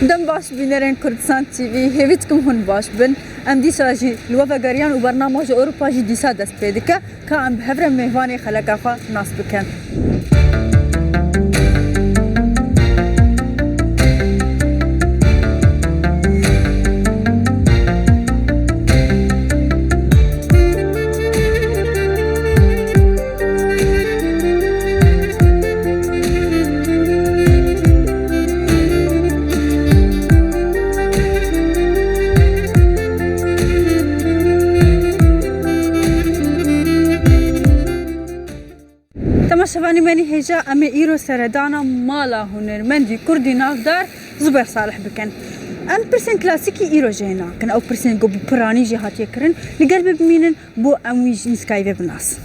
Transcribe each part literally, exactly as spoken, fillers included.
Dem baş bînerên Kurdistan T V, hêvî dikim hûn baş bin. Em dîsa jî li we vegeriyan û bernama ji Ewropa jî dîsa dest pê dike. Ka em bi hev re mêvanê xeleka xwe nas bikin. Temaşevanî me nî hêja, em ê îro seredana mala hunermendî kurdî navdar Zuber Salih bikin. Em pirsên klasîkî îro jê nakin. Ew pirsên ku bi piranî jî hatiye kirin, li gel bê bimînin, bo em wî jî nizikayî vê binasin.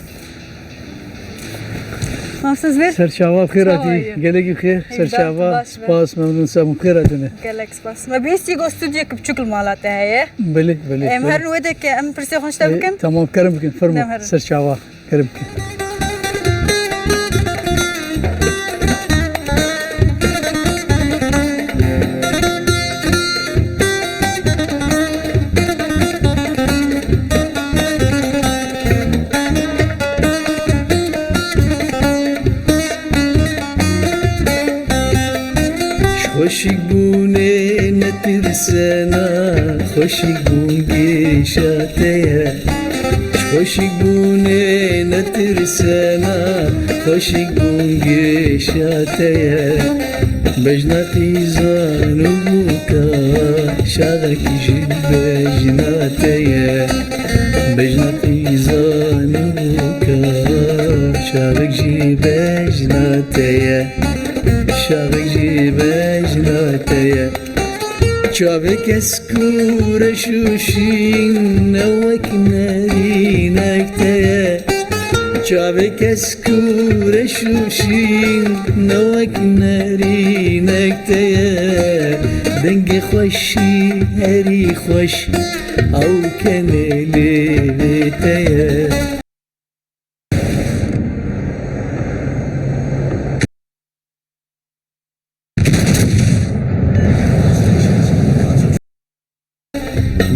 Mamoste Zuber? Serçava bi xêr hatî. Gelekî bi xêr. Serçava. Baş be. Spas, memnûn, ser bi xêr hatine. Gelek spas. Me bihîstiye ku stûdyoyek biçûk li mala te heye. Belê, belê, belê. Em herin wê de ke em pirsê xwe ji te bikin. Tamam, kerem bikin, fermo. Serçava. Kerem bikin. Ji xweşik bûnê netirsena, xweşik bûn gêşa te ye. Ji xweşik bûnê netirsena, xweşik bûn gêşa te ye. Bejna qîzan û bûka, şaxek ji bejna te ye. Bejna qîzan û bûka, şaxek ji bejna te ye. Şaxek ji bejna te ye. Çavê kesk û reş û şîn ne wek nerînek te ye. Çavê kesk û reş û şîn ne wek nerînek te ye. Dengê xweşî herî xweş ew kenê lêvê te ye.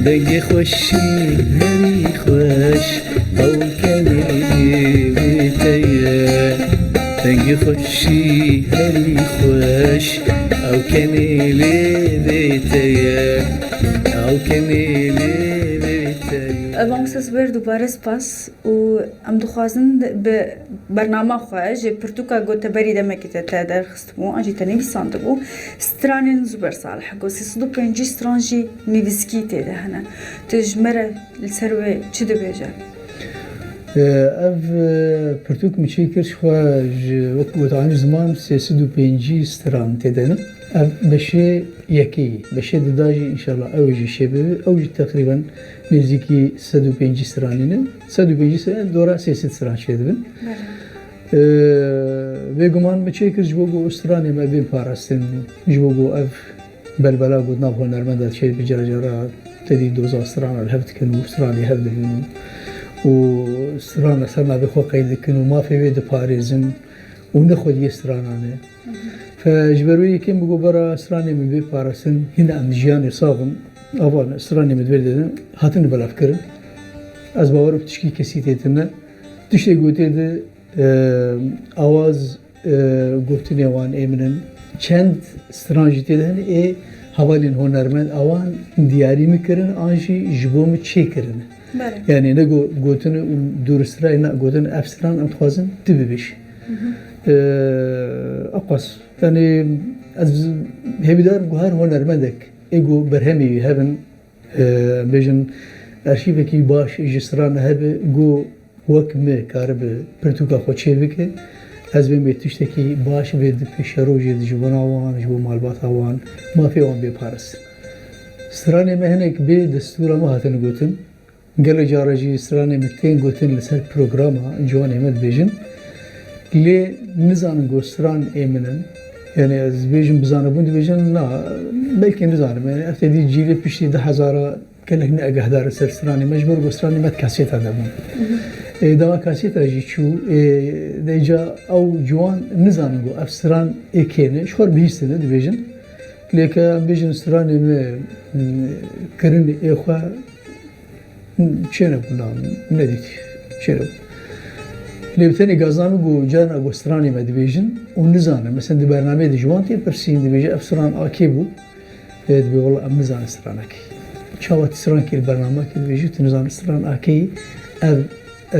Dengê xweşî herî xweş ew kenê lêvê te ye. Dengê xweşî herî xweş ew kenê lêvê te ye. Ew kenê lêvê te ye. Mamoste Zuber, dubare spas. Û em dixwazin bi bernama xwe ji pirtûka ku te berî demekê te, te derxistibû, an jî te nivîsandibû, stranên Zuber Salih, ku sê sed û pêncî stran jî nivîskî tê de hene. Tu ji me re li ser wê çi dibêje? Ev, e, pirtûk min çêkir ji xwe ji, wek ku te anî ziman, sê sed û pêncî stran tê de ne. Ev beşê yekê yî. Beşê dida jî înşallah ew jî çêbibe. Ew jî teqrîben nêzîkî sed û pêncî stranî ne. Sed û pêncî stran, dora sê sed stran çêdibin. Belê. Ee, bêguman min çêkir ji bo ku stranê me bên parastin, ji bo ku ev belbela ku di nav hunermenda çêdibe, cara cara te dî doza strana li hev dikin û stranê hev dibin û stran li ser navê xwe qeyd dikin û mafê wê diparêzin û ne xwediyê strana ne. Fe ji ber wê yekê min got, bera stranê min bê parastin, hîna em di jiyanê sax in. Ava stranê min di vê de ne, hatin belavkirin. Ez bawer im tişkî kesî tê tune. Tiştê gotê di, e, awaz, e, gotinê wan ê min in. Çend stran jî tê de hene, ê hevalên hunermend awan diyarî min kirin, an jî ji bo min çêkirin. Belê. Yani ne go-, gotin û dûristirayê, ne gotin ev stran em dixwazin tu bibêjî. Hı hı. Ee, aqas. Yani ez hêvîdar im ku her hunermendek ê ku berhemê wî hebin, ee, bêjin arşîvekî baş ji strana hebe ku wek me karibe pirtûka xwe çêbike. Ez vê me tiştekî baş vê di pêşerojê de ji bona wan, ji bo malbata wan, mafê wan bê parastin. Stranê me hinek bê destûra me hatin gotin. Gelek cara jî stranê min tên gotin li ser programa ciwanê me dibêjin. Lê nizanin ku stran ê min in. Yani ez dibêjim bi zanebûn dibêjin, na, belkî nizanim. Yani ev tedî cîlê piştî du hezara gelek ne egehdar e ser stranê me. Ji ber ku stranê me di kaseta de bûn. Ê, dema kaseta jî çû, ê, de îca ew ciwan nizanin ku ev stran ê kê ne. Ji xwe bihîstine dibêjin. Lê ke em bêjin stranê me, m, kirinê ê xwe, m, çênebû, na, nedîtî, çênebû. Lê bi tenê gaza min ku carna ku stranê me dibêjin û nizanin. Mesela di bernameyê de ji wan tê pirsîn, dibêje, "Ev stran a kê bû?" Ê, dibê, "Wela em nizanin stranek." Çawa tu strankê li bernamekê dibêjî, tu nizanin stran a kê yî? Ev,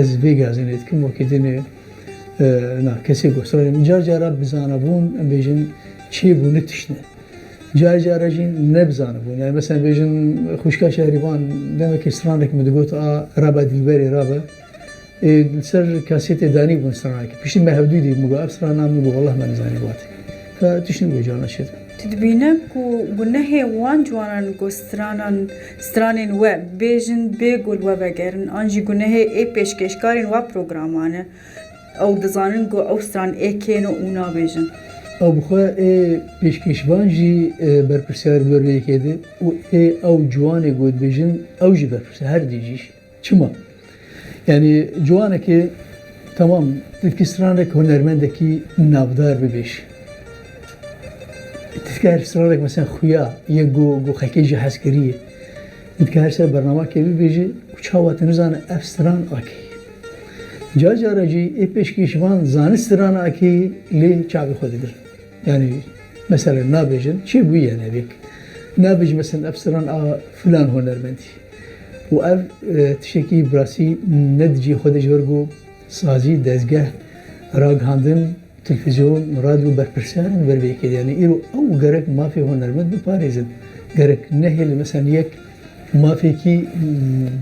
ez vê gazê nê dikim, wekî dinê, e, na, kesê ku stranê min car cara bizanebûn, em bêjin, çêbûne tişt ne. Car cara jî nebizanibûn. Yani mesela bêjin xwişka Şehrîvan demekê stranek min digot, "A, rabe Dilberê rabe." Ê, li ser kasêtê danîbûn stranekê. Piştî me hevdû dî, min got, "Ev strana min?" Got, "Wallah me nizanî." Got, ka tişt nî got, carna çêt. Tu dibîne ku gunehê wan ciwanan ku stranan, stranên we bêjin bê ku li we vegerin, an jî gunehê ê pêşkêşkarên wa programan e. Ew dizanin ku ew stran ê kê ne û nabêjin. Ew bi xwe ê pêşkêşvan jî, e, berpirsiyar li ber vê yekê de û ê ew ciwanê ku dibêjin ew jî berpirsiyar, her dî jî. Çima? Yani ciwanekê, temam, tu dikî stranek hunermendekî navdar bibêj. Tu dikî her stranek mesela xuya, yek ku, ku xelkê jî hez kiriye. Tu dikî her ser bernamekê bibêje û çawa tu nizane ev stran a kê ye. Car cara jî ê pêşkêşvan zane stran a kê ye, lê çavê xwe digirin. Yani mesela nabêjin, çêbûye nevêk. Nabêjin mesela ev stran a filan hunermendî. Û ev, e, tiştekî bi rastî ne di cihê xwe de ji ber ku sazî, dezgeh, ragihandin, televîzyon, radyo berpirsiyar in li ber vê yekê de. Yani îro ew gerek mafê hunermend biparêzin. Gerek nehêlin mesela yek mafekî, m,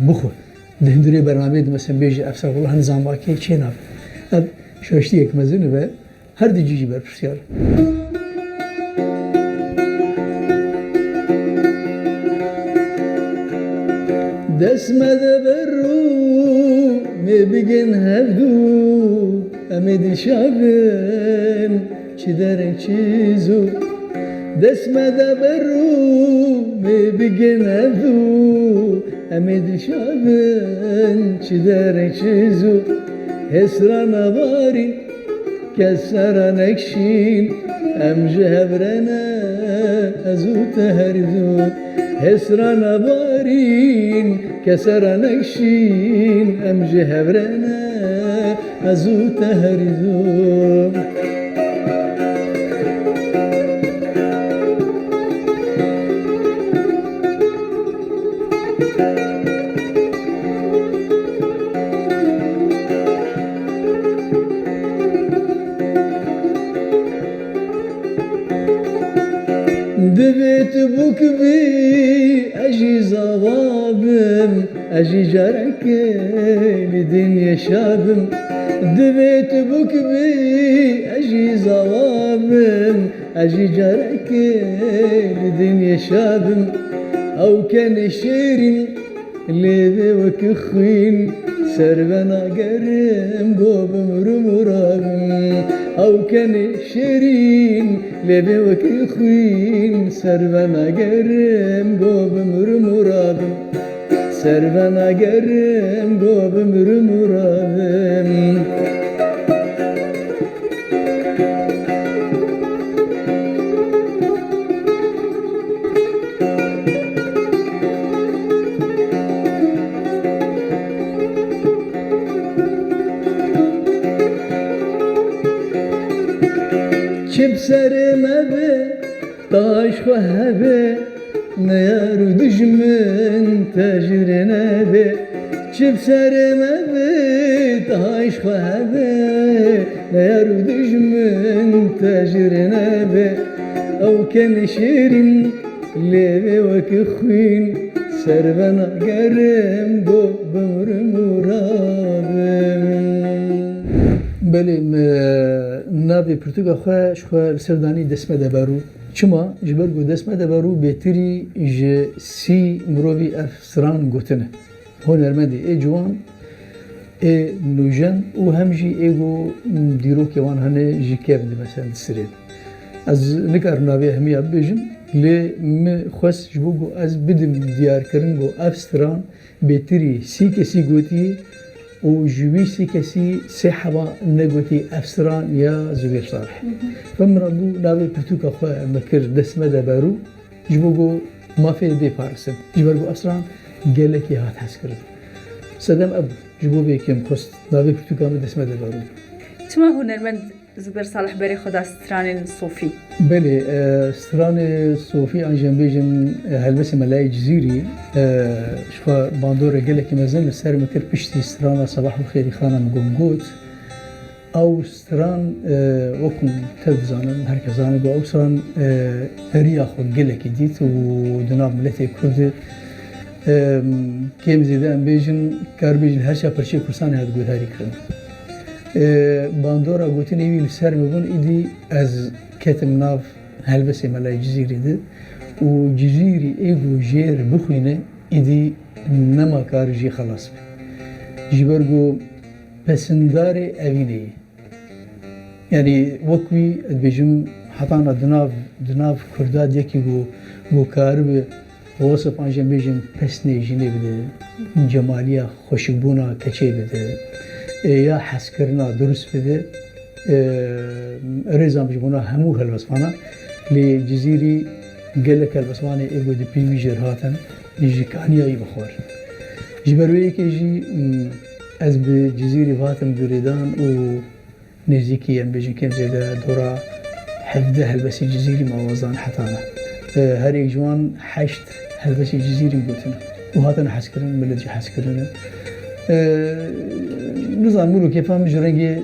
bixwe. Di hundirê bernameyê de mesela bêje, "Ev ser wela nizanim a kê ye, çênabe." Ev şaştiyek mezin e ve her di cî jî berpirsiyar e. Dest mede ber rû, mê bigin hevdû, em ê dilşa bin, çi dereng çi zû. Dest mede ber rû, mê bigin hevdû, em ê dilşa bin, çi dereng çi zû. Hê strana barî, kesera nekşîn, em ji hev re ne, ez û te her du. Hê strana barîn, kesera nekşîn, em ji hev re ne, ez û te her du. Divê tu bûk bî, ez jî zava bim, ez jî careke li dinyê şa bim. Divê tu bûk bî, ez jî zava bim, ez jî careke li dinyê şa bim. Ew kenê şêrîn, lê vê wekî xwîn, ser ve nagerim, go bimrim û rabim. Ew kenê şêrîn, lê vê wekî xwîn, ser ve nagerim, go bimrim û rabim. Ser ve nagerim, go bimrim û rabim. Çi bi serê me be, taş xwe hebe, ne yar û dijmin te ji rê nebe. Çi bi serê me be, taş xwe hebe, ne yar û dijmin te ji rê nebe. Ew kenê şêrîn, lê vê wekî xwîn, ser ve nagerim, go bimrim û rabim. Belê, me navê pirtûka xwe ji xwe li ser danî Dest mede ber rû. Çima? Ji ber ku Dest mede ber rû bêtirî ji sî mirovî ev stran gotine. Hunermendê ê ciwan, ê nûjen û hem jî ê ku dîrokê wan hene ji kevin di, mesela di sirê. Ez nikarim navê hemiya bibêjim, lê min xwest ji bo ku ez bidim diyarkirin ku ev stran bêtirî sî kesî gotiye, û ji wî sê kesî sê heba negotî ev stran ya Zubêr Salih. Fe min rabû navê pirtûka xwe me kir dest me de berû, ji bo ku mafê bê parastin. Ji ber ku ev stran gelekî hat hezkirin. Sedem ev bû. Ji bo vê yekê min xwest navê pirtûka min dest me de berû. Çima hunermend Zubêr Salih berê xwe da stranên sofî? Belê, e, stranê sofî an jî em bêjin, e, helbestê Melayê Cizîrî, e, ji xwe bandorê gelekî mezin li ser min kir piştî strana Sebah û Xêrî Xana min got. Ew stran, e, wek hûn tev dizanin, her kes zane ku ew stran, e, riya xwe gelekî dît û di nav miletê Kurd de, e, kêm zêde em bêjin, kar bêjin her çar parçeyê Kurdistanê hat guhdarî kirin. E, bandora gotinê wî li ser min bûn, îdî ez ketim nav helbestê Melayê Cizîrî de û Cizîrî ê ku jêr bixwîne, îdî nema kar jê xelas be. Ji ber ku pesindarê evînê ye. Yanî wek wî dibêjim, hetana di nav, di nav Kurda de yekî ku, ku karibe wesif an jî em bêjin pesnê jinê bide, cemaliya xweşikbûna keçê bide, e, ya hezkirina durust bide, e, rêzan ji bona hemû helbestvanan, lê Cizîrî gelek helbestvanê ê ku di pî wî jêr hatin, ji kaniyayî bixwar. Ji ber wê yekê jî, m, ez bi Cizîrî ve hatim girêdan û nêzîkî, em bêjin kêm zêde dora hevdeh helbestê Cizîrî me awazdan hetana. E, her yek ji wan heşt helbestê Cizîrî min gotine. Û hatine hezkirin, milet jî hez kirine. E, nizanim, min û kêfa min ji rengê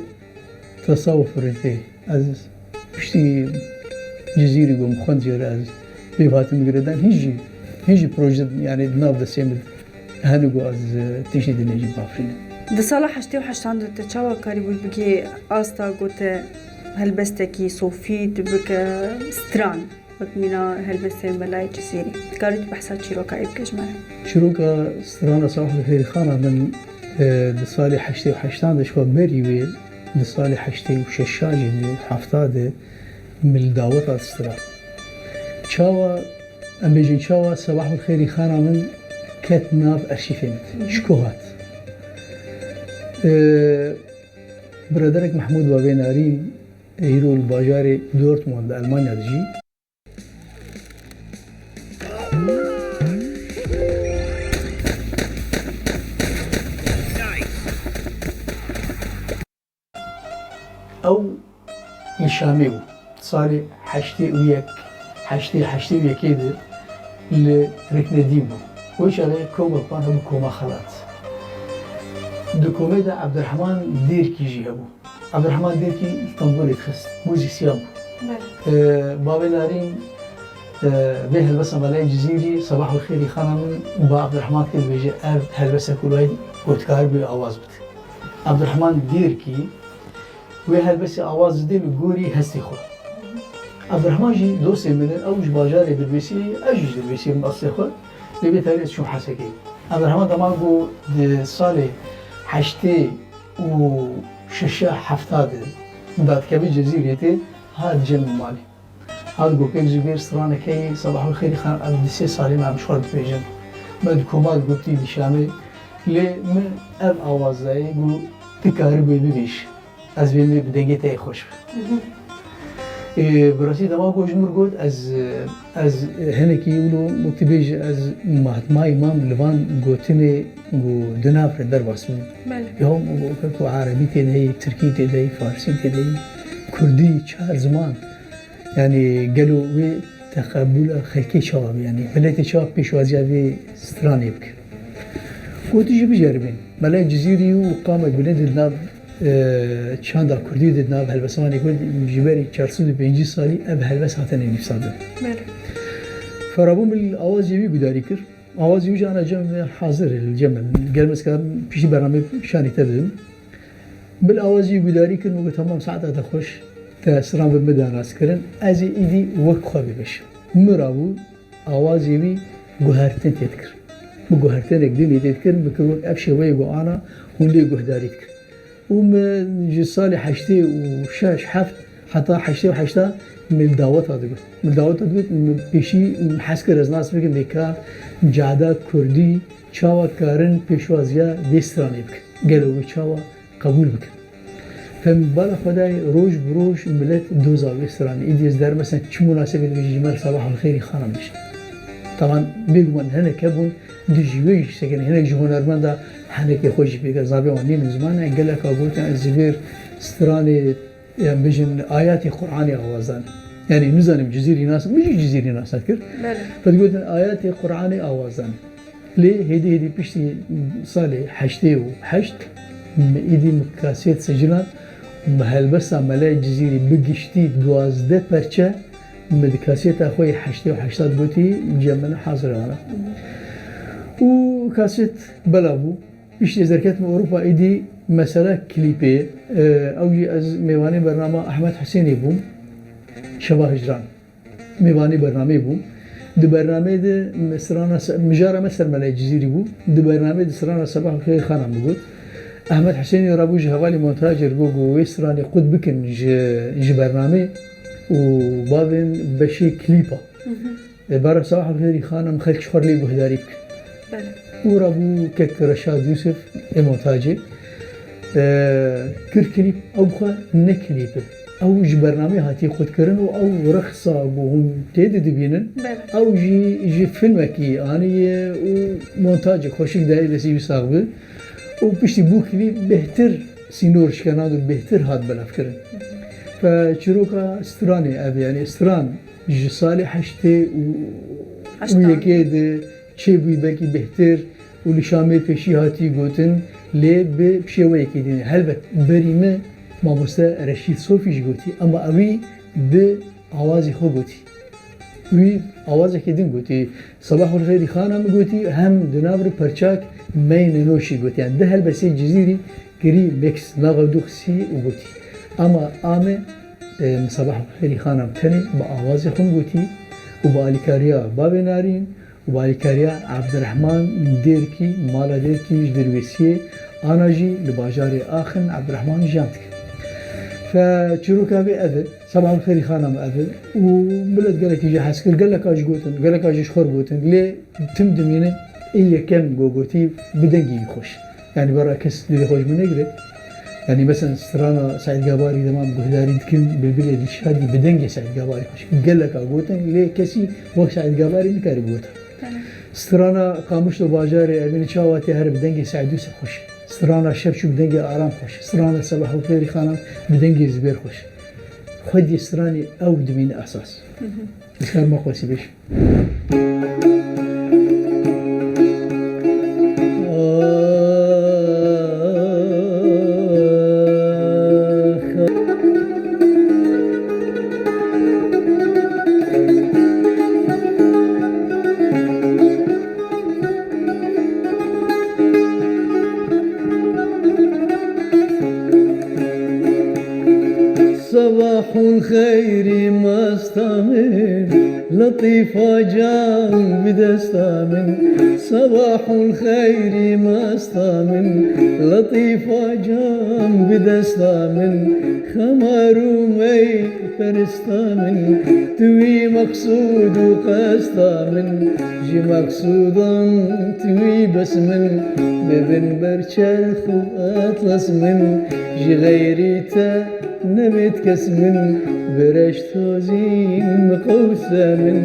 tesawuf re tê. Ez piştî Cizîrî ku min xwend jê re ez pê ve hatim girêdan, hîn jî, hîn jî proje, yanî di nav destê min hene ku ez, e, tiştî din jî bafirînim. Di sala heştê û heştan de te çawa karîbû bigihê asta ku te helbestekî sofî tu bike stran, wek mîna helbestên Melayê Cizîrî? Dikarî tu behsa çîroka ê bike ji me re? Çîroka strana Sebah û Xêrî Xana min, e, di salê heştê û heştan de ji xwe berî wê, di salê heştê û şeşan jî, di hefta de min li daweta stran. Çawa, em bêjin çawa Sebah û Xêrî Xana min ket nav erşîfê min. Ji ku hat? E, biraderek Mehmûd Bavê Narîn, e, îro li bajarê Dortmund li Elmanya dijî. Ew li Şamê bû. Salê heştê û yek, heştê, heştê û yekê de li Riknedîn bû. Wê çaxê koma wan hebû koma Xelat. Di komê de Ebdirehman Dêrkî jî hebû. Ebdirehman Dêrkî li tembûrê dixist, muzîsyen bû. Belê. Ee, Bavê Narîn, e, vê helbesta Melayê Cizîrî, Sebah û Xêrî Xana min, ba Ebdirehman kir, dibêje, ev helbesta ku lay gotkar bû awaz bide. Ebdirehman Dêrkî wê helbestê awaz dide bi gorî hestê xwe. Ebdirehman jî dostê min e, ew ji bajarê Dirbêsiyê ye, ez jî ji Dirbêsiyê me eslê xwe. Lê vê tarî ez çûm Hesekê. Ebdirehman dema ku di salê heştê û şeşa hefta de dadikeve Cizîrê tê, hat cem malê. Hat got, kek Zubêr stranekê Sebah û Xêrî Xan, ev di sê salê me em ji xwe dibêjin. Me di koma gotî li Şamê, lê min ev awaz dayê, got, tu karibû bibêj. Ez vê min bi dengê te yê xweş be. Ê, bi rastî dema ku ji min got, ez, ez hinekî wilo, wek tu bêjî, ez matmayî mam li van gotinê ku di nav re derbas bûm. Belê. Ya ku erebî tê de heye, tirkî tê de heye, farsî tê de heye, kurdî, çar ziman. Yanî gelo wê teqebûla xelkê çawa be? Yanî miletê çawa pêşwaziya vê stranê bike? Got, tu jî biceribîn. Melayê Cizîrî û qamek bilind di nav, e, çanda kurdî de, di nav helbestvanê Kurd ji berî çar sed û pêncî salî ev helbest hatine nivîsandin. Belê. Ferabûn min awazê wî gudarî kir. Awazê wî jî ana cem me hazir e, li cem me. Ger me sikarin piştî bernameyê şanî te bidim. Bil awazî gudarî kirin û got, "Temam, saeta te xweş, te stran bi min de nas kirin, ez ê îdî wek xwe bibêjim." Min rabû awazê wî guhertin tê dikir. Bi guhertinek din ê tê dikir, bikir wek ev şêweyê ku ana hûn lê guhdarî dikir. Û min ji salê heştê û şeş heft heta heştê û heşta min daweta digot. Min daweta digot, min pêşî min hez kir ez nas bikim vê ka cada kurdî çawa karin pêşwaziya vê stranê bikin. Gelo wê çawa qebûl bikin? Fem bala Xwedayê roj bi roj milet doza wê stranê. Îdî ez der mesela çi munasebê dibêjî ji me re Sabahul Xêrî xanam bêje. Taban bêguman hinek hebûn dijî wê jî sekine, hinek ji hunermenda henekê xwe jî pêk e. Zabê wan nînin ziman, e, geleka gotin ez ji vê stranê, em bêjin ayatê Qur'anê awaz dan. Yanî nizanim Cizîrî nas, min jî Cizîrî nas kir. Belê. Pir gotin ayatê Qur'anê awaz dan. Lê hêdî hêdî piştî salê heştê û heşt mi îdî mi kasêt sicilan, mi helbesta Melayê Cizîrî bi giştî duwazdeh perçe mi di kasêta xwe yê heştê û heşta de gotî, cem min hazir e wana. Û kasêt belav bû. Piştî ez derketim Ewropa, îdî mesela klîpê, e, ew jî ez mêvanê bernama Ehmed Husênê bûm, Şeva Hicran. Mêvanê bernameyê bûm. Di bernameyê de me strana se-, mijara me ser Melayê Cizîrî bû. Di bernameyê de strana Sebah Xêr Xana min got. Ehmed Husênî rabû ji hevalê montajê re got, got, wê stranê qut bikin ji, ji bernameyê û bavên beşê klîpa. Hı hı. E, bara Sebah Xêrî Xana min xelk ji xwe re lê guhdarî bikin. Belê. Û rabû kek Reşad Yûsif ê montajê. E, kir klîp, ew bi xwe ne klîp e. Ew ji bernameyê hatiye qutkirin û ew rexsa ku hûn tê de dibînin, Belê. ew jî ji filmekî aniye û montajê xweşik dayê, destê wî sax be. Û piştî bû klîp bêhtir sînor şikena û bêhtir hat belavkirin. Fe çîroka stranê ev e, yanî stran ji salê heştê û, û Heştan. yekê de çêbûyî belkî bêhtir û li Şamê pêşî hatî gotin, lê bi şêweyekî din. Helbet berî me mamoste Reşîd Sofî jî gotî, ema ewî bi awazê xwe gotî. Wî awazekî din gotî, Sebahul Xêrî Xana min gotî, hem di nav re perçak Meyne Noşî gotî. Yani di helbestê Cizîrî kirî mix, nava du xisî û gotî. Ama ame, e, Sebahul Xêrî Xana min tenê bi awazê xwe min gotî û bi alîkariya bavê Narîn û bi alîkariya Ebdirehman Dêrkî, mala Dêrkî ji Dirwêsiyê, ana jî li bajarê Axin Ebdirehman jiyan dike. Fe çîroka vê ev e, Sebahul Xêrî Xana min ev e û milet gelekî jê hez kir, geleka jî gotin, geleka jî ji xwe re gotin, lê tim dimîne ê yekem go gotî bi dengê wî xweş. Yani bera kes dilê xwe ji min negire. Yani mesela strana Seîd Gabarî dema em guhdarî dikin, Bilbilê Dilşadî bi dengê Seîd Gabarî xweş. Geleka gotin, lê kesî wek Seîd Gabarî nikarî bigota. Belê. Strana Qamişlo Bajarê, Emînî Çawatê here bi dengê Seîd Yûsif xweş. Strana Şevçû bi dengê Aram xweş. Strana Sebahul Xêrî Xana bi dengê Zibêr xweş. Xwediyê stranê ew dimîne esas. Hı hı. Ez karim Xwesî bêjim. Sebahul xeyrî masta min, letîfa can bi desta min. Sebahul xeyrî masta min, letîfa can bi desta min. Xemar û mey peresta min, tu wî meqsûd û qesta min. Ji meqsûdan tu wî bes min, bibin ber çerx û etlas min. Ji xeyrî te nebêt kes min, bi reş tozîn miqewse min.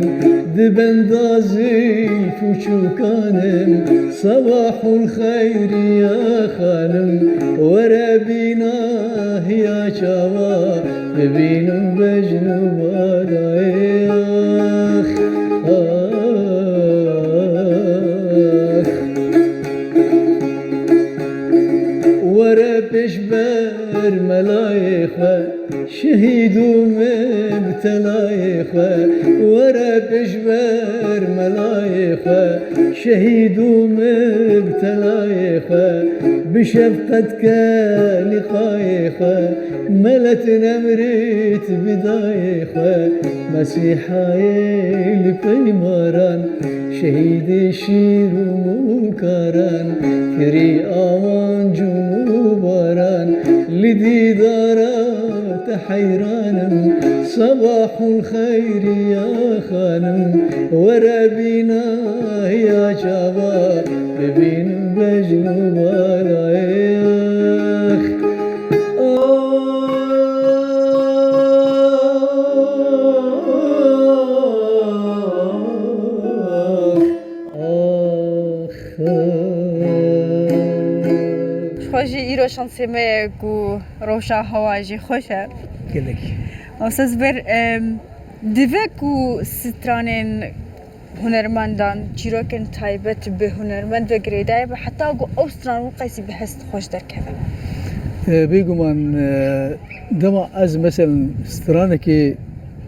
Di benda zîf û çûkanim, Sebahul xeyrî ya xanim, were bîna hiya çava, bibînim bejn û balayê. Ax, ax. Were pêşber melayê xwe, şehîd û mibtelayê xwe. Were pêşber melayê xwe, şehîd û mibtelayê xwe. Bi şefqet ke liqayê xwe, melet nemrît bi dayê xwe. Mesîhayê li peymaran, şehîdê şîr û mûkaran, kirî awanc û mûbaran, li dîdara te heyran im. Sebahul xeyrî ya xanim, were bîna hiya çava, bibînim bejn û balayê. Îro şansê me ye ku rewşa hewa jî xweş e. Gelek. Mamoste Zubêr, em, divê ku stranên hunermendan, çîrokên taybet bi hunermend ve girêdayî be, heta ku ew stran wî qeysî bi hest xweş derkeve. E, bêguman, e, dema ez, meselen, stranekê,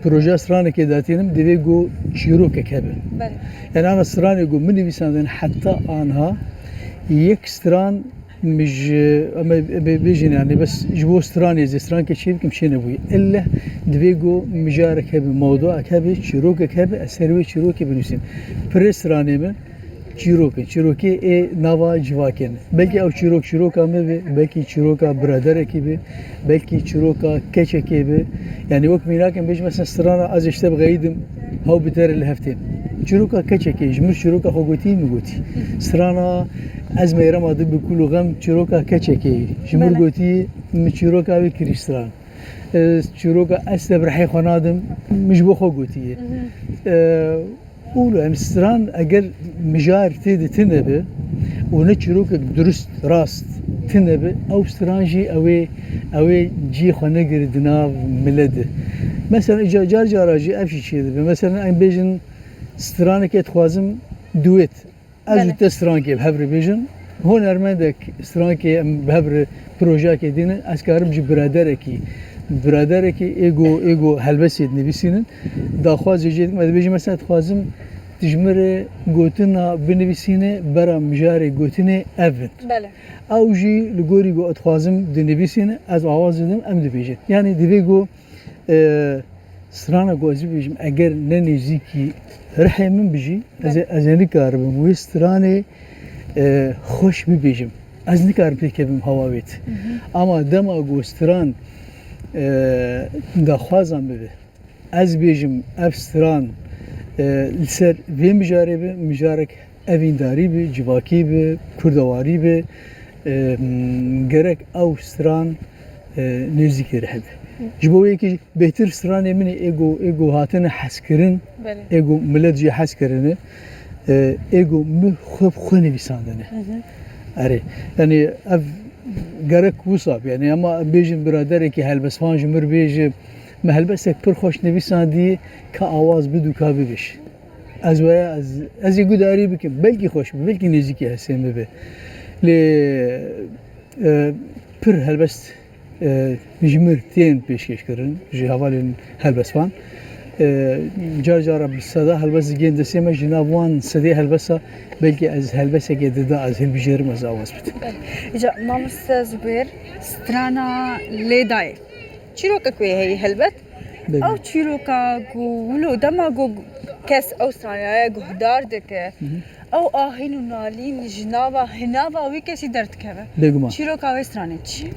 projeya stranekê datînim, divê ku çîrokek hebe. Belê. Yani ana stranê ku min nivîsandin heta anha yek stran Min ji, em ê, em ê bêjin, yani, bes ji bo stranê, ez ê strankê çê bikim, çê nebûye. Ille divê ku mijarek hebe, mewduek hebe, çîrokek hebe, ez ser wê çîrokê binivîsim. Pirê stranê min çîrok in. Çîrokê ê nava civakê ne. Belkî ew çîrok çîroka me be, belkî çîroka biraderekî be, belkî çîroka keçekê be. Yani, wek mînak em bêjin, mesela, strana ez ê ji te bixeyidim, hew bi te re li hev têm. Çîroka keçekê, ji min çîroka xwe gotî, min gotî. Strana Ez meyrema di bi kul û xem çîroka keçekê ji min Belê. gotî, min çîroka wê kirî stran. E, çîroka ez te bi rihê xwe nadim, min ji bo xwe gotiye. Mhm. E, û yani stran eger mijar tê de tune be û ne çîrokek durust, rast tune be, ew stran jî ew ê, ew ê cihê xwe negire di nav milet de. Mesela ca-, car cara jî ev jî çêdibe. Mesela em bêjin stranekê dixwazim duet. Ez û Belê. te strankê bi hev re bêjin. Hunermendek strankê em bi hev re projeyekê dînin. Ez karim ji biraderekî, biraderekî ê ku, ê ku helbestê dinivîsînin. Daxwazê jê dikim, ez dibêjim, mesela dixwazim tu ji min re gotina binivîsîne, bera mijarê gotinê ev in. Belê. Ew jî li gorî ku dixwazim dinivîsîne, ez awaz didim, em dibêjin. Yani divê ku, e, Strana ku ez bibêjim, eger ne nêzîkî rihê min bijî, ez ê, Belê. ez ê nikaribim wê stranê, e, xweş bibêjim. Ez nikarim pêkevim hewa wê. Mhm. Ama dema ku stran, e, daxwaza min be, ez bêjim ev stran, e, li ser vê mijarê be, mijarek evîndarî be, civakî be, kurdewarî be, e, gerek ew stran, e, nêzîkî re hebe. Ji bo wê yekê jî bêhtir stranê min ê, ê ku, ê ku hatine hezkirin, Belê. ê ku milet jê hez kirine, e, ê ku min xwe bi xwe nivîsandine. Hı hı. Erê, yani ev gerek wisa be, yani ama bêjin biraderekî helbestvan ji min re bêje, me helbestek pir xweş nivîsandiye, ka awaz bid û ka bibêje. Ez waya, ez, ez ê gudarî bikim. Belkî xweş be, belkî nêzîkî hestê min be. Lê, e, pir helbest, e, ji min tên pêşkêş kirin, ji hevalên helbestvan. E, car cara bi seda helbest digihên destê me, ji nav wan sedê helbesta, belkî ez helbestekê dida ez hilbijêrim, ez awaz bidim. Îca mamoste Zubêr, strana lê dayê. Çîrokek wê heye helbet. Belê. Ew çîroka ku wilo dema ku kes ew stranaya guhdar dike, Hı hı. ew ahîn û nalîn ji nava hinava wî kesî derdikeve. Bêguman. Çîroka wê stranê çi?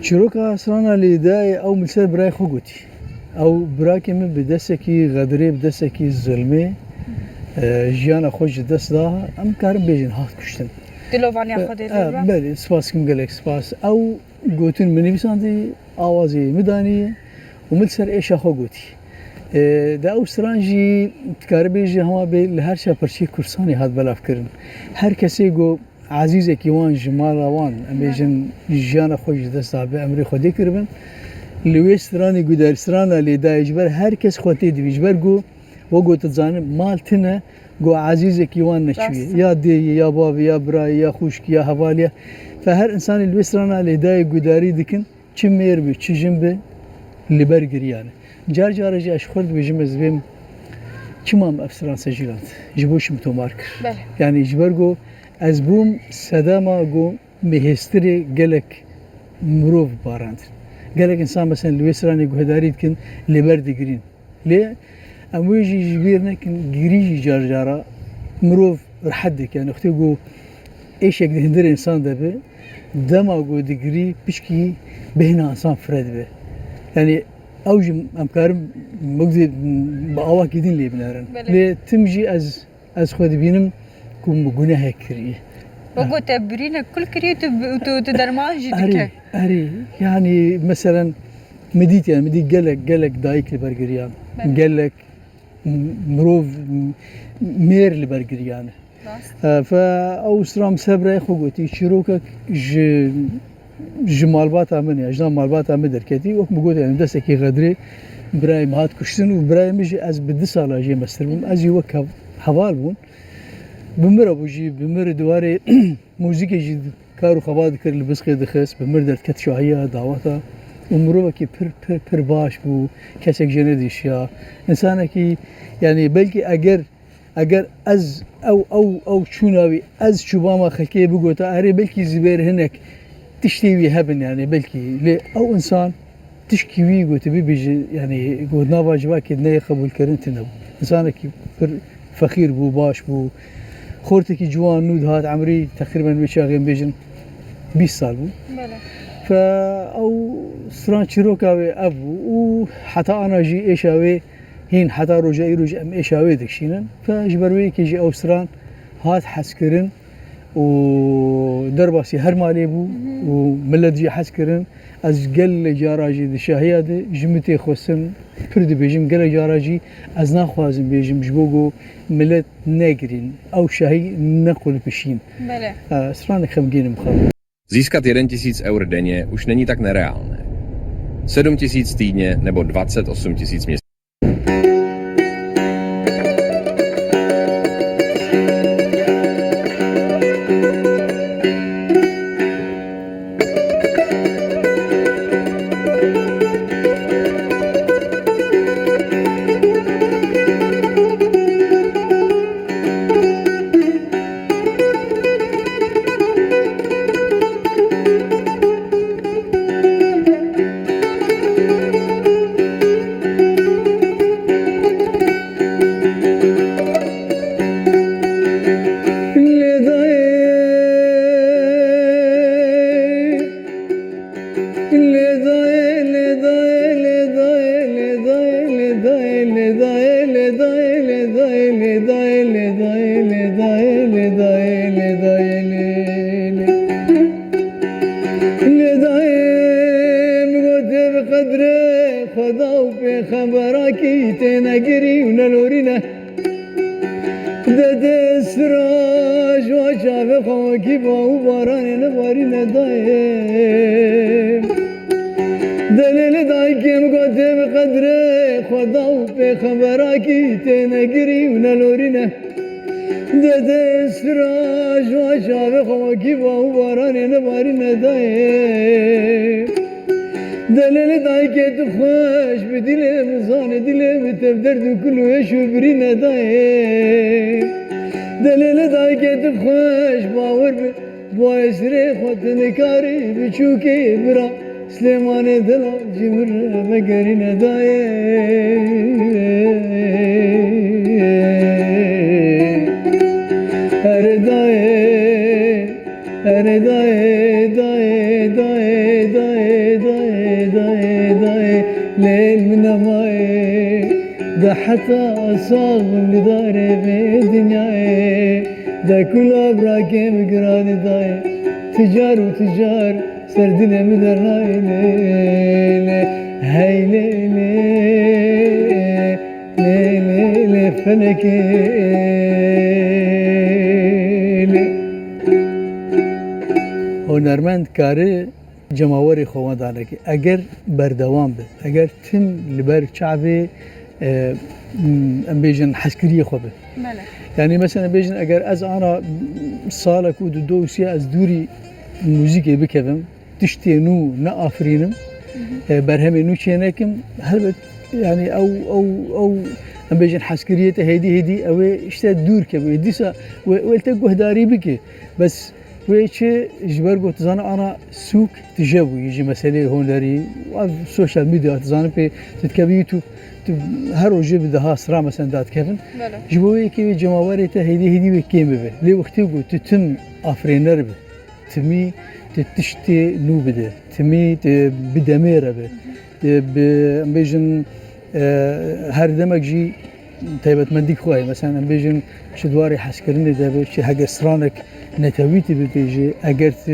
Çîroka strana lê dayê ew min ser birayê xwe gotî. Ew birakê min bi destekî xedirê, bi destekî zilmê, e, jiyana xwe ji dest da, em karin bêjin hat kuştin. Dilovaniya E, Xwedê e, lê be. Belê, spas kim, gelek spas. Ew gotin min nivîsandî, awazê min danî û min li ser êşa xwe gotî. E, de ew stran jî dikarî bêjî hema bê li her çar parçeyê Kurdistanê hat belavkirin. Her kesê ku ezîzekî wan ji mala wan, em bêjin jiyana xwe ji dest dabe, emrê Xwedê kiribin. Li wê stranê gudarî, strana lê dayê ji ber her kes xwe tê divî. Ji ber ku we got dizanin mal tune, Go ezîzekî wan neçûye. Rast. Ya dê ye, ya bav e, ya bira ye, ya xwişk e, ya heval e. Fe her insanê li wê strana lê dayê gudarî dikin, çi mêr be, çi jin be, li ber giriyane. Car cara jî ez ji xwe dibêjim, ez dibêm, çima min ev stran secîland? Ji bo çi min tomar kir? Belê. Yani ji ber go ez bûm sedema go bihêstirê gelek mirov barandin. Gelek insan mesela li wê stranê guhdarî dikin, lê ber digirîn. Lê em wê jî ji bîr nekin, girî jî car cara mirov rehet dike. Yani wextê ku êşek di hundirê insan de be, dema ku digirî pişkî bêhna insan fire dibe. Yani ew jî em karin wek bi awakî din lê binerin. Belê. Lê tim jî ez, ez xwe dibînim ku min gunehek kiriye. Wek ku te birînek kul kiriye, tu, tu, tu derman jî Erê, dike. Erê. Yani meselen min dît, yani min dît gelek, gelek dayik li ber giriyan. Belê. Gelek m-, mirov, m-, mêr li ber giriyan. Rast. E, fe ew stran ser birayê xwe gotî, çîrokek ji, Ji malbata min ya, ji nav malbata min derketî. Wek min got, yani destekî xedrê birayê min hat kuştin û birayê min jî ez bi du sala jê mestir bûm. Ez jî wek hev-, heval bûm. Bi min re bû jî, bi min re di warê muzîkê jî kar û xebat dikir, li bizqê dixist, bi mir derdiket şahiya daweta. Û mirovekî pir, pir, pir baş bû, kesek jê nedîşiya. Însanekî, yani belkî eger, eger ez ew, ew, ew çûna wî, ez çûbama xelkê bigota, erê belkî zibêr hinek tiştê wî hebin, yani belkî. Lê ew însan tişkî wî gotibî bêje, yani got nava civakê neyê qebûlkirin tune bû. Însanekî pir feqîr bû, baş bû. Xortekî ciwan nû dihat, emrî teqrîben wê çaxê em bêjin bîst sal bû. Bele. Fe ew stran çîroka wê ev bû û heta ana jî êşa wê hîn heta roja îro jî em êşa wê dikişînin. Fe ji ber wê yekê jî ew stran hat hezkirin û derbasî her malê bû û milet jî hez kirin. Ez gelek cara jî di şahiya de ji min tê xwestin, pir dibêjim, gelek cara jî ez naxwazim bêjim, ji bo ku milet negirîn, ew şahî nequlipişîn. Bele. E, stranek xemgîn im xwe. Získat jeden tisíc eur denně už není tak nereálné. Sedm tisíc týdně nebo dvacet osm tisíc měsíčně. Lê dayê min gotê bi qedrê Xweda û pêxemberakî têne girî û nelorîne. Dede sira ji wa çavê xwe wekî ba û baranê nebarîne dayê. Delê li dayikê min gotê bi qedrê Xweda û pêxemberakî têne girî û nelorîne. Dede sira ji wa çavê xwe wekî ba û baranê nebarîne dayê. Delê li dayikê tu xweş bi dilê min zanê, dilê min tev derd û kul û êş û birîne dayê. Delê li dayikê tu xweş bawer bi, bi esrê xwe tu nikarî biçûkê bira Silêmanê delal ji min re vegerîne dayê. Erê dayê, erê dayê, dayê, dayê, lê min nemayê. De heta sax bim li darê vê dinyayê. De kula birakê min giranî dayê. Ticar û ticar Ser dilê min dernayê lê, lê, hey lê, lê, lê, lê, lê, felekê, lê. Hunermend kare cemawerê xwe wendanekê. Eger berdewam be, eger tim li ber çavê, e, em bêjin hezkiriyê xwe be. Bele. Yani mesela bêjin eger ez ana salek û du do û sê ez dûrî muzîkê bikevim, tiştê nû neafirînim, e, berhemê nû çênekim, helbet yani ew, ew, ew em bêjin hezkiriyê te hêdî hêdî ew ê işte dûr kevê. Dîsa wê, wê li te guhdarî bike. Bes wê çi ji ber ku tu zanî ana sûk tije bûyî ji meseleyê hunerî, ev sosyal medya tu zanî pê tu dikevî YouTube, tu her rojê bi deha sira mesela dadikevin. Bele. Ji bo wê yekê wê cemawerê te hêdî hêdî wê kêm bibe. Lê wextê ku tu tim afirêner bi, timî tu tiştê nû bide, timî tu bi demê re be, tu bi, em bêjin, e, her demek jî taybetmendî xwe ye. Mesela em bêjin ji dwarê hezkirinê de be, ji heger stranek netewî tu bibêjî, eger tu,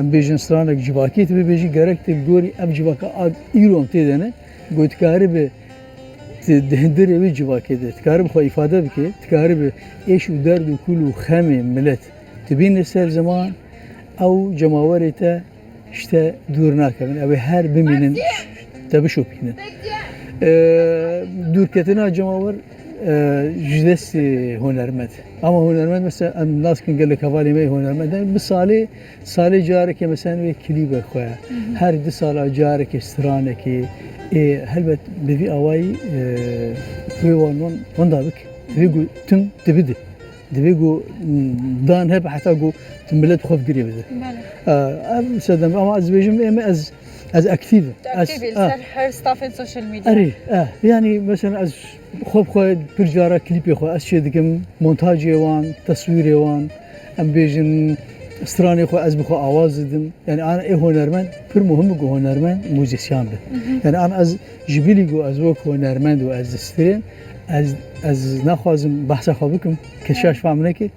em bêjin stranek civakî tu bibêjî, gerek tu li gorî ev civaka a îro em tê de ne, ku dikaribe tu di hundirê wê civakê de, dikaribe xwe îfade bike, dikaribe êş û derd û kul û xemê milet tu bîne ser ziman, ew cemawerê te Ji te dûr nakevin. Ew ê her bimînin, te bişopînin. E, dûrketina cemawer, e, ji destê hunermend. Ama hunermend mesela em naskin gelek hevalê me yê hunermend. Bi salê, salê carekê mesela wê klîbek xwe. Her du sala carekê stranekê. Ê, helbet bi vî awayî, e, wê wan wan, wan da bik. Divê ku tim dibidi. Divê ku, mm, dan hebe heta ku tu milet xwe bi girê bide. Bele. E, ev sedem, ama ez dibêjim, em, ez, ez aktîv im. Tu Ez, aktîv î li ah. ser her stafên social media. Erê, eh, yanî mesela ez xwe bi xwe pir cara klîpê xwe ez çê dikim, montajê wan, teswîrê wan, em bêjin stranê xwe ez bi xwe awaz didim. Yani an ê hunermend pir muhim e ku hunermend muzîsyan be. Yani an ez ji bilî ku ez wek hunermend û ez distirêm, ez, ez naxwazim behsa xwe bikim, keşaş fam neke,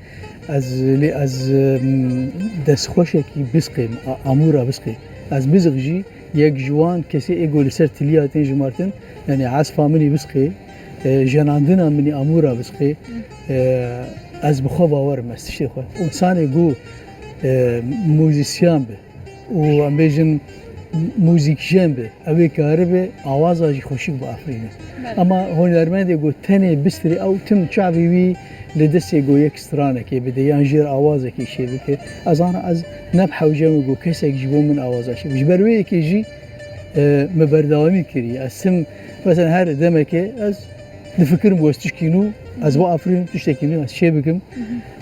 ez lê ez, em, destxweşekî bisqêm, a-, amûra bisqê. Ez miziq jî yek ji wan kesê ê ku li ser tiliya tên jimartin, yani esfa min î bisqê, e, jenandina min î amûra bisqê, e, ez bi xwe bawer im, ez tiştê xwe. Însanê ku, e, muzîsyan be, û em bêjin muzîkjen be, ew ê karibe awaza jî xweşik biafirîne. Belê. Ama hunermendê ku tenê bistirê ew tim çavê wî li destê ku yek stranekê bide yan jêr awazekê çê bike. Ez ana ez ne bi hewce me ku kesek ji bo min awaza çê bike. Ji ber wê yekê jî, e, me berdewamî kiriye. Ez tim, mesela her demekê ez difikirim ku ez tişkî nû, ez biafirînim, tiştekî nû ez çê bikim,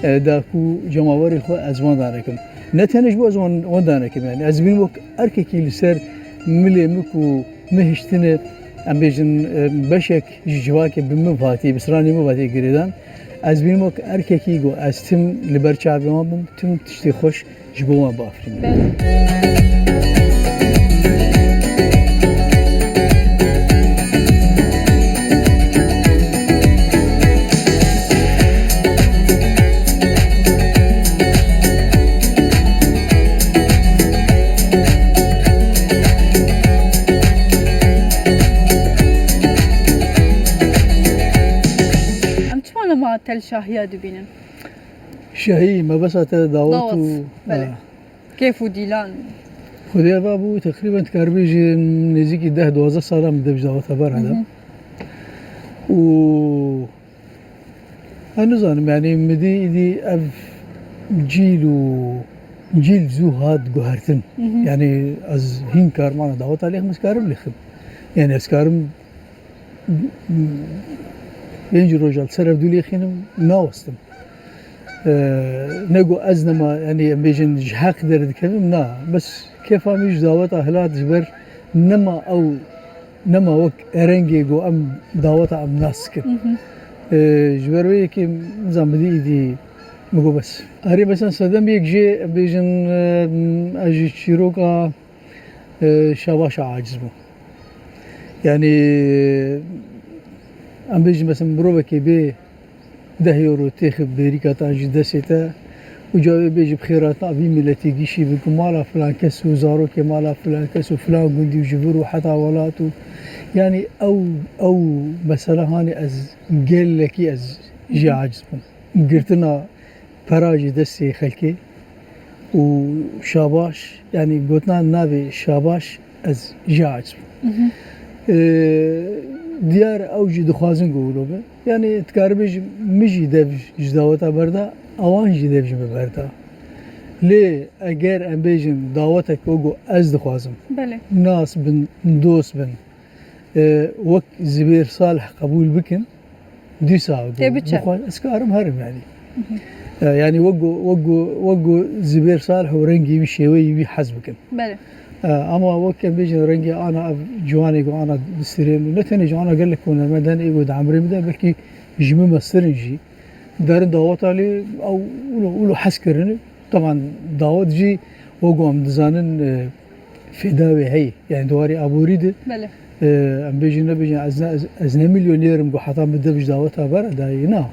e, da ku cemawerê xwe ez wenda nekim. Ne tenê ji bo ez wan, wenda nekim, yani ez bînim wek erkekî li ser milê min ku min hiştine, em bêjin, e, beşek ji civakê bi min ve hatî, bi stranê min ve hatî girêdan. Ez bînim wek erkekî ku ez tim li ber çavê wan bim, tim tiştê xweş ji bo wan biafirînim. Em çima nema tel şahiya dibînin? Şahî, mebesta te dawet Dawet, û, belê. Ha. Kêf û dîlan. Xwedê eva bû, teqrîben dikaribê ji nêzîkî deh duwazdeh sala min dev ji daweta ber heda. Hı hı. Û ez nizanim, yani min dî îdî ev cîl û cîl zû hat guhertin. Hı hı. Yani ez hîn karim ana daweta lêxim, ez karim lêxim. Yani ez karim pênc roja li ser ev dû lêxînim, nawestim. Ee, ne ku ez nema, yani em bêjin ji heq derdikevim, na. Bes kêfa min ji daweta hilat ji ber nema ew, nema wek rengê ku em daweta em nas dikin. Hı hı. Ee, ji ber wê yekê nizam bidî îdî min got bes. Erê, mesela sedem yek jê em bêjin, e, ez ji çîroka, e, Şabaşa aciz bûm. Yani em bêjin mesela mirovekê bê deh euro têxi bêrîka te an ji destê te û cavê bê ji bi xêr hatina vî miletî gişî bi ku mala filan kes û zarokê mala filan kes û filan gundî û ji vir û heta welat û yani ew, ew mesela hanê ez gelekî ez jê aciz bûm. Girtina pera ji destê xelkê û şabaş, yani gotina navê şabaş ez jê aciz bûm. Hı hı. Ee, diyar ew jî dixwazin ku wilo be. Yani dikaribê ji min jî dev ji daweta berda, ewan jî dev ji min berda. Lê eger em bêjin dawetek o ku ez dixwazim, Belê. nas bin, dost bin, e, wek Zibêr Salih qebûl bikin, dîsa Tê biçe. bixwe ez karim herim yani. E, yani wek ku, wek ku, wek ku Zibêr Salih û rengê wî, şêweyê wî hez bikim. Belê. E, ama wek em bêjin rengê ana ev ciwanê ku ana distirên, ne tenê ji ana gelek hunermendan ê ku di emrê min de belkî ji min meztir in jî. Derin daweta lê ew wilo, wilo hez kirin. Taban dawet jî wek ku em dizanin, e, fêda wê heye. Yani di warê aborî de, Belê. e, em bêjin nebêjin, ez ne, ez, ez ne milyonêr im ku heta min dev ji daweta bera dayê, na.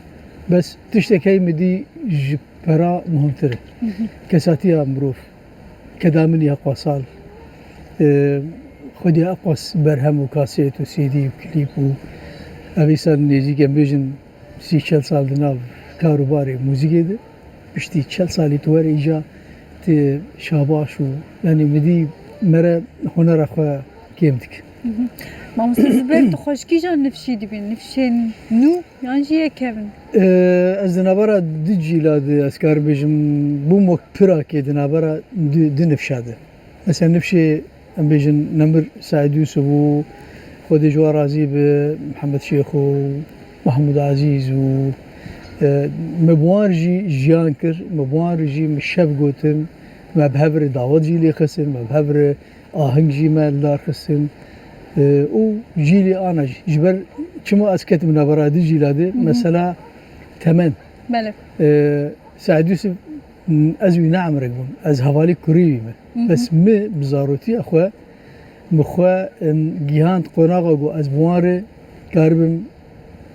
Bes tiştek heye min dî ji pera muhimtir e. Hı hı. Kesatiya mirov, keda min ya qasal, e, xwedî ya qas berhem û kaset û C D û klîp û ev îsan nêzîk em bêjin sî çel sal di nav kar û barê muzîkê de. Piştî çel salî tu were îja Tê şabaş û, yanî, min dî mere hunera xwe kêm dike. Mamoste Zubêr, tu xweşkî jan nifşî dibîn, nifşên nû yan jî yekevin? Ee, ez di navbera du cîla de, ez karim bêjim, bûm wek pirakê di navbera du, du nifşa de. Mesela nifşê, em bêjin, Nemir Seîd Yûsif û Xwedê ji wan razî be, Mihemed Şêxo û Mehmûd Ezîz û, e, me bi wan re jî jiyan kir, me bi wan re jî me şev gotin, me bi hev re dawet jî lê xistin, me bi hev re aheng jî me li dar xistin. E, û cîlê ana jî. Ji ber çima ez ketim navbera du cîla de, Hı hı. mesela temen. Belê. E, Seîd Yûsif, ez wî ne emrek bûm. Ez hevalî kurê wî me. Hı hı. Bes mi bi zarotiya xwe, bi xwe, em, gihand qonaxa ku ez bi wan re karibim,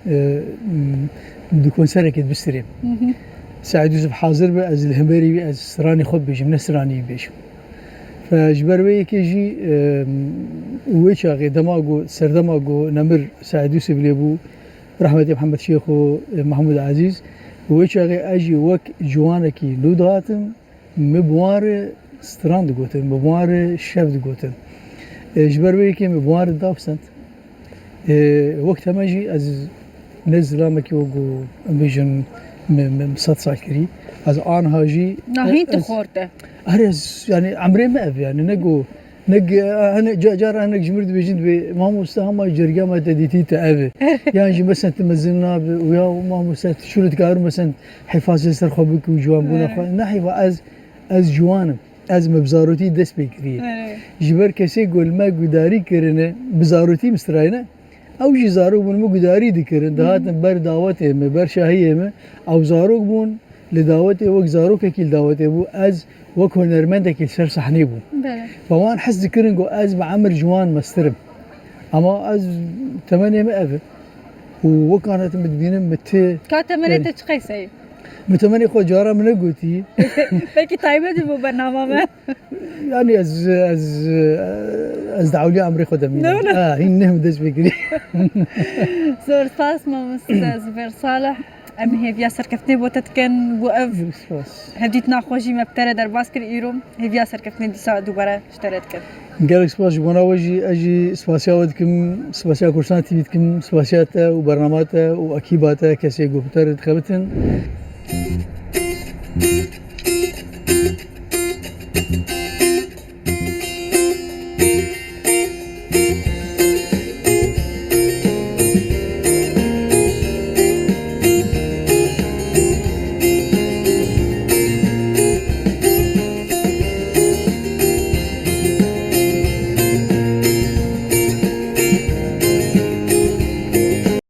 e, em, di konserekê de bistirêm. Hı hı. Seîd Yûsif hazir be, ez li hemberî wî, ez stranê xwe bibêjim, ne stranê wî bibêjim. Fe ji ber wê yekê jî, em, wê çaxê dema ku, serdema ku Nemir Seîd Yûsif lê bû, rehmetê Mihemed Şêxo, e, Mehmûd Ezîz, wê çaxê ez jî wek ciwanekî nû dihatim, me bi wan re stran digotin, me bi wan re şev digotin. E, ji ber wê yekê me bi wan re dapsend. E, wek temen jî ez ne zilamekî wek ku em bêjin me, me, me sed sal kirî. Ez anha jî Na hîn tu ez xort e. Her ez, yani, emrê me ev, yani, ne ku, ne ge-, hinek ca-, cara hinek ji mir dibêjin, dibê, "Mamoste, hema cergiya me te dîtî te ev e." Yan jî mesen tu mezin nabe, û ya mamoste, tu şûrê dikar mesen hifazê ser xwe bike û ciwanbûna Evet. xwe. Ne hîva ez, ez ciwan im. Ez me bi zarotî dest pê kiriye. Evet. Ji ber kesê ku li me gudarî kirine, bi zarotî min strayne, ew jî zarok bûn, min gudarî dikirin. Hı hı. Dihatin ber dawetê min, ber şahiyê min, ew zarok bûn, li dawetê wek zarokekî li dawetê bû, ez wek hunermendekî li ser sahnê bûm. Belê. Ve wan hez dikirin ku ez bi emir ji wan mestir im. Ama ez temenê min ev e. Û wek ana tu min dibînin, min ti Ka temenê yani te çi qeyse ye? Min temenê xwe cara min negotî. Belkî taybet bû bernama me. Yani ez, ez, ez di ewliya emrê xwe de mînim. Ne, ne. Ha, hîn ne min dest pê kirî. Zor spas, mamoste Zubêr Salih. Em hêviya serkeftinê bo te dikin, bo ev Gelek spas. hevdîtina xwe jî me bi te re derbas kir îro. Hêviya serkeftinê dîsa dubare ji te re dikin. Gelek spas ji bona we jî, ez jî spasiya we dikim, spasiya Kurdistan T V dikim, spasiya te û bernama te û ekîba te, kesê ku bi te re dixebitin.